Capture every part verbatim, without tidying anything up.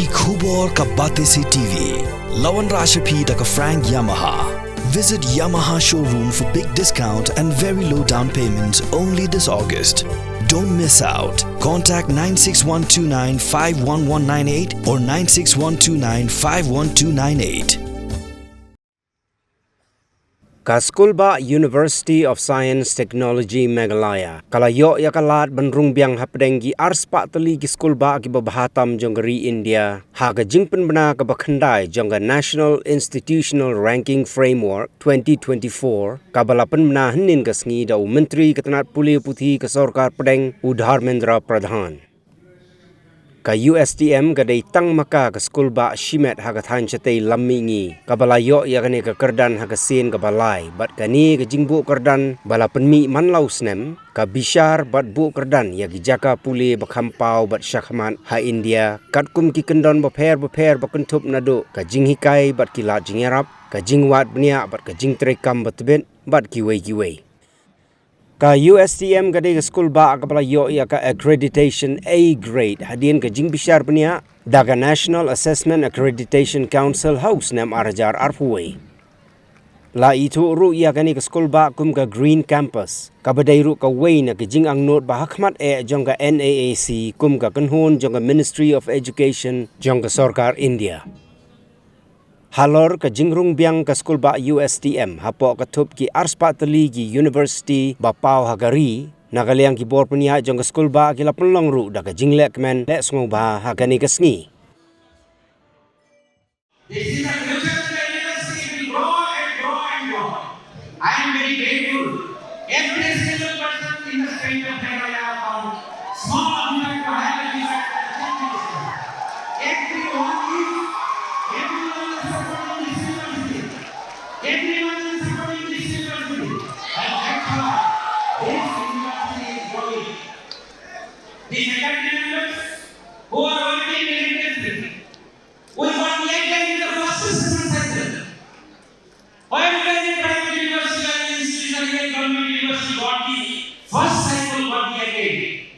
Ki khubor ka Batesi T V. La wanrah sha phi da ka Frank Yamaha. Visit Yamaha showroom for big discount and very low down payment only this August. Don't miss out. Contact nine six one two nine five one one nine eight or nine six one two nine five one two nine eight. Ka skulbah University of Science Technology Meghalaya ka la ïoh ïa ka lad ban rung biang hapdeng ki arspah tylli ki skulbah kiba bha tam jong ka ri India ha ka jingpynbna kaba khyndai jong ka National Institutional Ranking Framework twenty twenty-four, kaba la pynbna hynnin ka sngi da u Myntri ka tnat pule puthi ka sorkar pdeng, u Dharmendra Pradhan. Ka U S T M ka dei tang ma ka ka skulbah shimet ha ka thaiñ shatei lam mihngi kaba la ïoh ïa kane ka kyrdan ha ka sien kaba lai, bad kane ka jingbuh kyrdan ba la pynmih man la u snem, ka bishar bad buh kyrdan ïa ki jaka pule ba kham paw bad shakhmat ha India, katkum ki kyndon bapher bapher ba kynthup naduh ka jinghikai bad ki lad jingïarap, ka jingwad bniah bad ka jingtrei kam ba tbit, bad kiwei kiwei. Ka U S T M ka dei ka skulbah kaba la ïoh ïa ka accreditation A grade hadien ka jingbishar bniah da ka National Assessment Accreditation Council ha u snem ar hajar arphew wei. La ithuh ruh ïa kane ka skulbah kum ka Green Campus, kaba dei ruh kawei na ka jingangnud ba hakhmat eh jong ka N A A C kum ka kynhun jong ka Ministry of Education jong ka sorkar India. Halor ka jingrung biang ka skulbah U S T M hapoh ka thup ki arspah tylli ki university ba paw ha ka ri, na ka liang ki bor pynïaid jong ka skulbah ki la pynlong ruh da ka jinglehkmen leh sngewbha ha kane ka sngi. This is the future of the university. It will grow and grow and grow. I am very grateful. Every single person in the state of Meghalaya, from small officer to higher officer to the chief minister. Everyone is, everyone is supporting this university. Everyone is supporting this university. And that's why this university is growing. The faculty members who are working in industry, we got the idea in the first assessment cycle. Why every private university and institution, even government university got the first cycle, got the idea?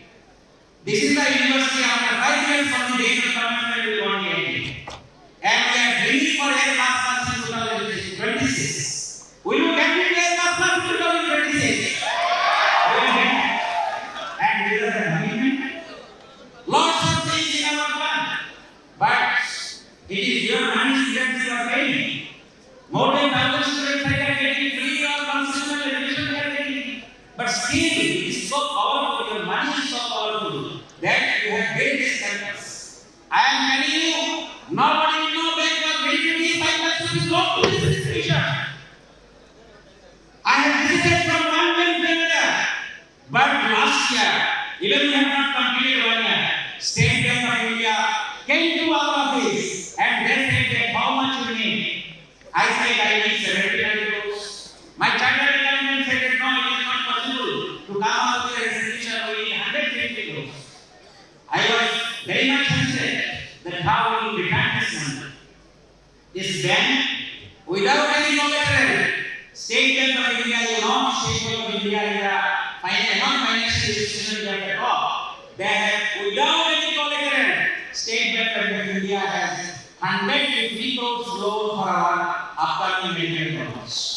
This is the university after five years from the date of commencement we got the idea. And we are aiming for air mass pass in two thousand twenty-six. Will you get it, air mass pass in two thousand twenty-six? We will get it. And with the commitment, lots of things in our plan. But it is your money students you are paying. More than thousand students are getting free or concessional admission they are getting. But still, it is so powerful, your money is so powerful that you have built this campus. I am telling you, nobody will know back for three twenty-five lakhs rupees loan to this institution. I have visited from one bank to another, but last year, even we have not completed one year, State Bank of India came to our office and they said that how much you need. I said I need seventy-five crores. My chartered accountant said that no, it is not possible to come out with a resolution, we need hundred fifty crores. I was very much hesitant that how we will return this money. This bank, without any collateral, State Bank of India, you know, State Bank of India is a finan-, not financial institution at the top. They have, without any collateral, State Bank of India has hundred fifty crores loan for our upcoming medical college.